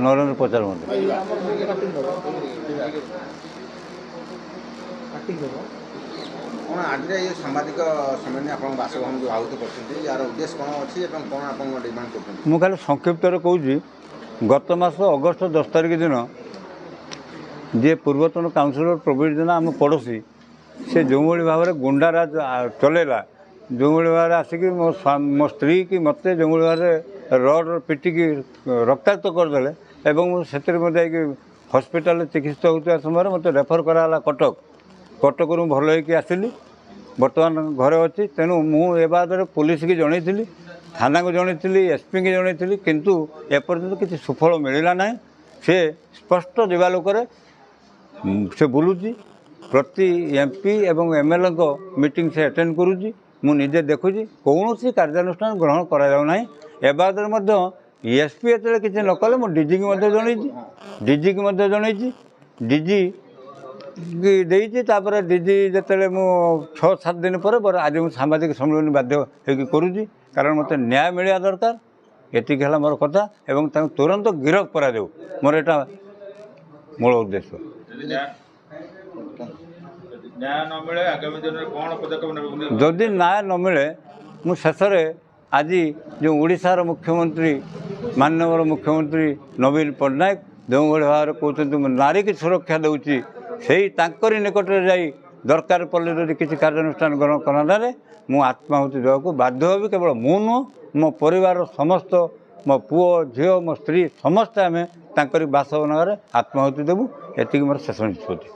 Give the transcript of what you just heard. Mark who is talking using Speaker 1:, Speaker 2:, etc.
Speaker 1: ନରେନ୍ଦ୍ର ପଚାର ମୋତେ।
Speaker 2: କ'ଣ ଆଜିର ଏଇ ସାମ୍ବାଦିକ ସମ୍ମିଳନୀ ଆପଣଙ୍କ ବାସଭବନ ଯେଉଁ ଆହୁତ କରିଛନ୍ତି, ଏହାର ଉଦ୍ଦେଶ୍ୟ କ'ଣ ଅଛି ଏବଂ କ'ଣ ଆପଣଙ୍କ ଡିମାଣ୍ଡ କରୁଛନ୍ତି?
Speaker 1: ମୁଁ ଖାଲି ସଂକ୍ଷିପ୍ତରେ କହୁଛି। ଗତ ମାସ ଅଗଷ୍ଟ 10 ତାରିଖ ଦିନ ଯିଏ ପୂର୍ବତନ କାଉନସିଲର ପ୍ରବୀର ଜେନା, ଆମ ପଡ଼ୋଶୀ, ସେ ଯେଉଁଭଳି ଭାବରେ ଗୁଣ୍ଡାରାଜ ଚଲେଇଲା, ଯେଉଁଭଳି ଭାବରେ ଆସିକି ମୋ ସ୍ତ୍ରୀ କି ମୋତେ ଯେଉଁଭଳି ଭାବରେ ରଡ଼୍ ପିଟିକି ରକ୍ତାକ୍ତ କରିଦେଲେ ଏବଂ ମୁଁ ସେଥିରେ ମୁଁ ଯାଇକି ହସ୍ପିଟାଲରେ ଚିକିତ୍ସିତ ହେଉଥିବା ସମୟରେ ମୋତେ ରେଫର୍ କରାଗଲା କଟକ। କଟକରୁ ମୁଁ ଭଲ ହେଇକି ଆସିଲି, ବର୍ତ୍ତମାନ ଘରେ ଅଛି। ତେଣୁ ମୁଁ ଏ ବାବଦରେ ପୋଲିସକି ଜଣେଇଥିଲି, ଥାନାକୁ ଜଣେଇଥିଲି, ଏସ୍ପିକି ଜଣେଇଥିଲି, କିନ୍ତୁ ଏପର୍ଯ୍ୟନ୍ତ କିଛି ସୁଫଳ ମିଳିଲା ନାହିଁ। ସେ ସ୍ପଷ୍ଟ ଦିବାଲୋକରେ ସେ ବୁଲୁଛି। ପ୍ରତି ଏମ୍ପି ଏବଂ ଏମ୍ଏଲ୍ଏଙ୍କ ମିଟିଂ ସେ ଆଟେଣ୍ଡ କରୁଛି, ମୁଁ ନିଜେ ଦେଖୁଛି। କୌଣସି କାର୍ଯ୍ୟାନୁଷ୍ଠାନ ଗ୍ରହଣ କରାଯାଉ ନାହିଁ। ଏ ବାବଦରେ ମଧ୍ୟ ଏସ୍ପି ଯେତେବେଳେ କିଛି ନ କଲେ, ମୁଁ ଡିଜିକି ମଧ୍ୟ ଜଣେଇଛି, ଡିଜିକି ମଧ୍ୟ ଜଣେଇଛି, ଡିଜି ଦେଇଛି। ତାପରେ ଡିଜି ଯେତେବେଳେ ମୁଁ 6 7 ଦିନ ପରେ ପରେ ଆଜି ମୁଁ ସାମ୍ବାଦିକ ସମ୍ମିଳନୀ ବାଧ୍ୟ ହେଇକି କରୁଛି, କାରଣ ମୋତେ ନ୍ୟାୟ ମିଳିବା ଦରକାର। ଏତିକି ହେଲା ମୋର କଥା ଏବଂ ତାଙ୍କୁ ତୁରନ୍ତ ଗିରଫ କରାଯାଉ, ମୋର ଏଇଟା ମୂଳ ଉଦ୍ଦେଶ୍ୟ।
Speaker 3: ଯଦି ନ୍ୟାୟ ନ ମିଳେ, ଆଗାମୀ ଦିନରେ କ'ଣ ପଦକ୍ଷେପ ନେବେ ବୋଲି?
Speaker 1: ଯଦି ନ୍ୟାୟ ନ ମିଳେ, ମୁଁ ଶେଷରେ ଆଜି ଯେଉଁ ଓଡ଼ିଶାର ମୁଖ୍ୟମନ୍ତ୍ରୀ, ମାନ୍ୟବର ମୁଖ୍ୟମନ୍ତ୍ରୀ ନବୀନ ପଟ୍ଟନାୟକ ଯେଉଁଭଳି ଭାବରେ କହୁଛନ୍ତି ମୁଁ ନାରୀକି ସୁରକ୍ଷା ଦେଉଛି, ସେଇ ତାଙ୍କରି ନିକଟରେ ଯାଇ ଦରକାର ପଡ଼ିଲେ ଯଦି କିଛି କାର୍ଯ୍ୟାନୁଷ୍ଠାନ ଗ୍ରହଣ କରାଯାଏ, ମୁଁ ଆତ୍ମାହୁତି ଦେବାକୁ ବାଧ୍ୟ ହେବି। କେବଳ ମୁଁ ନୁହଁ, ମୋ ପରିବାରର ସମସ୍ତ, ମୋ ପୁଅ, ଝିଅ, ମୋ ସ୍ତ୍ରୀ, ସମସ୍ତେ ଆମେ ତାଙ୍କରି ବାସଭବନରେ ଆତ୍ମାହୁତି ଦେବୁ। ଏତିକି ମୋର ଶେଷ ନିଷ୍ପତ୍ତି।